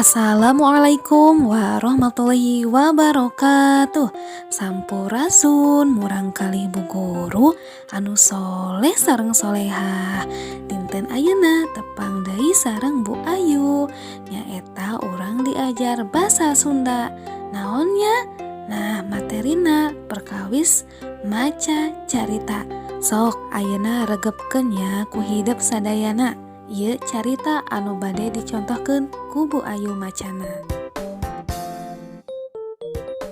Assalamualaikum warahmatullahi wabarakatuh. Sampurasun murangkalih Bu Guru anu soleh sareng solehah. Dinten ayeuna tepang deui sareng Bu Ayu. Nyaeta urang diajar basa Sunda. Naonnya? Nah, materina perkawis maca carita. Sok ayeuna regepkeun nya ku hidep sadayana. Ieu carita anu bade dicontohkeun ku Bu Ayu macana.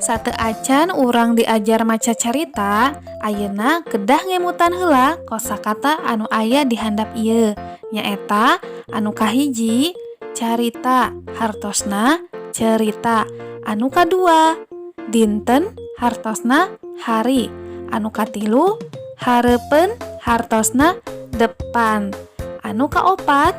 Sateuacan urang diajar maca carita, ayeuna kedah ngemutan heula kosakata anu aya di handap ieu. Nyaeta anu kahiji carita, hartosna cerita. Anu kadua dinten, hartosna hari. Anu katilu hareupeun, hartosna depan. Anu kaopat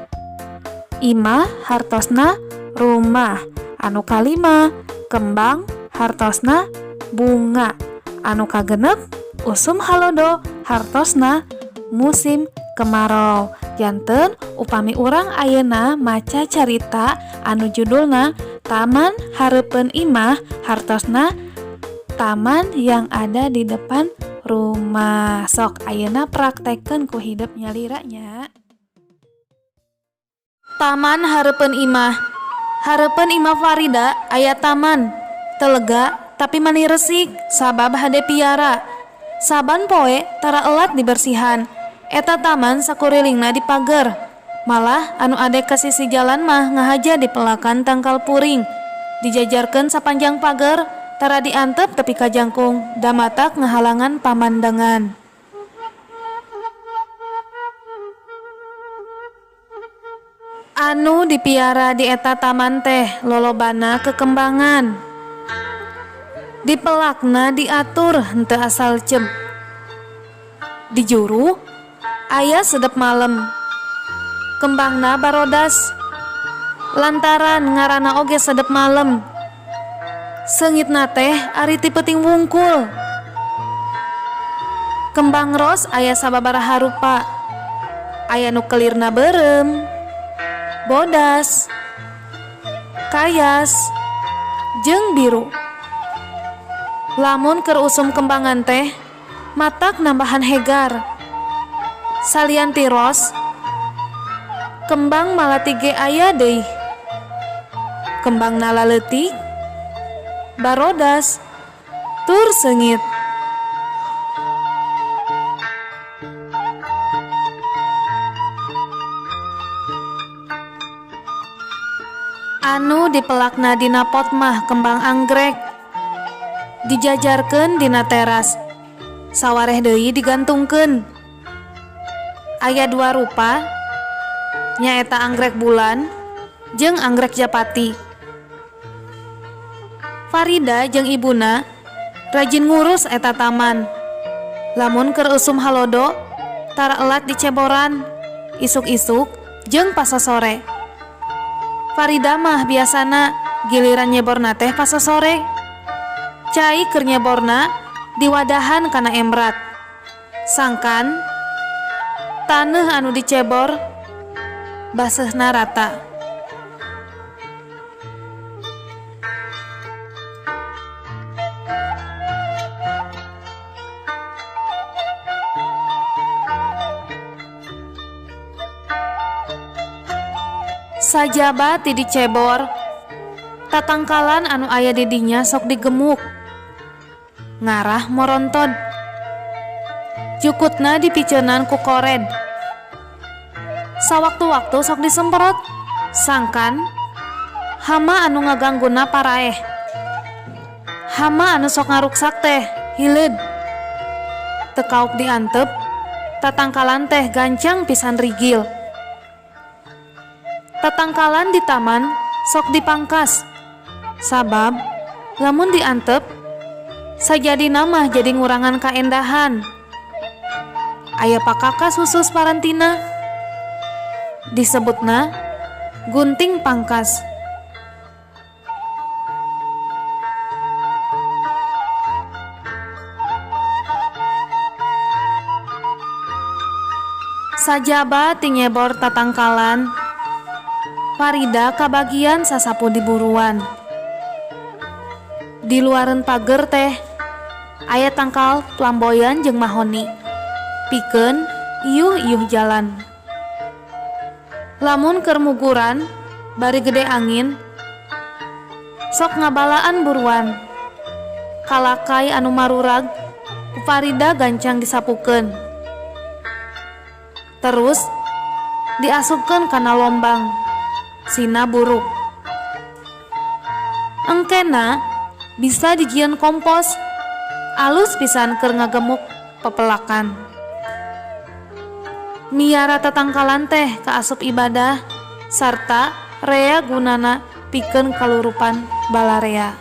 imah, hartosna rumah. Anu kalima kembang, hartosna bunga. Anu kagenep usum halodo, hartosna musim kemarau. Janten upami urang ayeuna maca carita anu judulna Taman Hareupeun Imah, hartosna taman yang ada di depan rumah. Sok ayeuna praktekkeun ku hidep nyalira nya. Taman Hareupeun Imah. Hareupeun imah Farida aya taman. Teu lega tapi mani resik sabab hade piara. Saban poe tara elat dibersihan. Eta taman sakurilingna dipager. Malah anu ade ka sisi jalan mah ngahaja dipelakan tangkal puring. Dijajarkeun sapanjang pager, tara diantep tepi ka jangkung, da matak ngahalangan pamandangan. Anu dipiara di eta taman teh lolobana kekembangan. Dipelakna diatur henteu asal ceb. Di juru aya sedep malem. Kembangna barodas. Lantaran ngaranna oge sedep malem. Seungitna teh ari ti peuting wungkul. Kembang ros aya sababaraha rupa. Aya nu kelirna beureum, bodas, kayas, jeung biru. Lamun keur usum kembangan teh matak nambahan hegar. Salian ti ros, kembang malati ge aya deui. Kembangna laleutik, barodas, tur seungit. Anu dipelakna dina pot mah kembang anggrek. Dijajarkeun dina teras. Sawareh deui digantungkeun. Aya dua rupa, nyaeta anggrek bulan jeung anggrek japati. Farida jeung ibuna rajin ngurus eta taman. Lamun keur usum halodo, tara elat diceboran, isuk-isuk jeung pasosore. Farida mah biasana giliran nyeborna teh pasosore. Cai keur nyeborna diwadahan kana emrat. Sangkan taneuh anu dicebor baseuhna rata. Sajaba ti dicebor, tatangkalan anu aya di dinya sok digemuk. Ngarah morontod. Jukutna dipiceunan ku kored. Sawaktu-waktu sok disemprot, sangkan hama anu ngagangguna paraeh. Hama anu sok ngaruksak teh hileud. Teu kaok diantep, tatangkalan teh gancang pisan rigil. Tatangkalan di taman sok dipangkas, sabab lamun diantep sajadina mah jadi ngurangan kaendahan. Aya pakakas khusus parantina, disebutna gunting pangkas. Sajaba ti nyebor tatangkalan, Farida kabagian sasapu di buruan. Di luareun pager teh aya tangkal flamboyan jeung mahoni. Pikeun iuh-iuh jalan. Lamun keur muguran bari gede angin sok ngabalaan buruan. Kalakai anu marurag ku Farida gancang disapukeun. Terus diasupkeun kana lombang. Sina buruk. Engkena bisa dijieun kompos. Alus pisan keur ngagemuk pepelakan. Miara tatangkalan teh kaasup ibadah sarta rea gunana pikeun kalurupan balarea.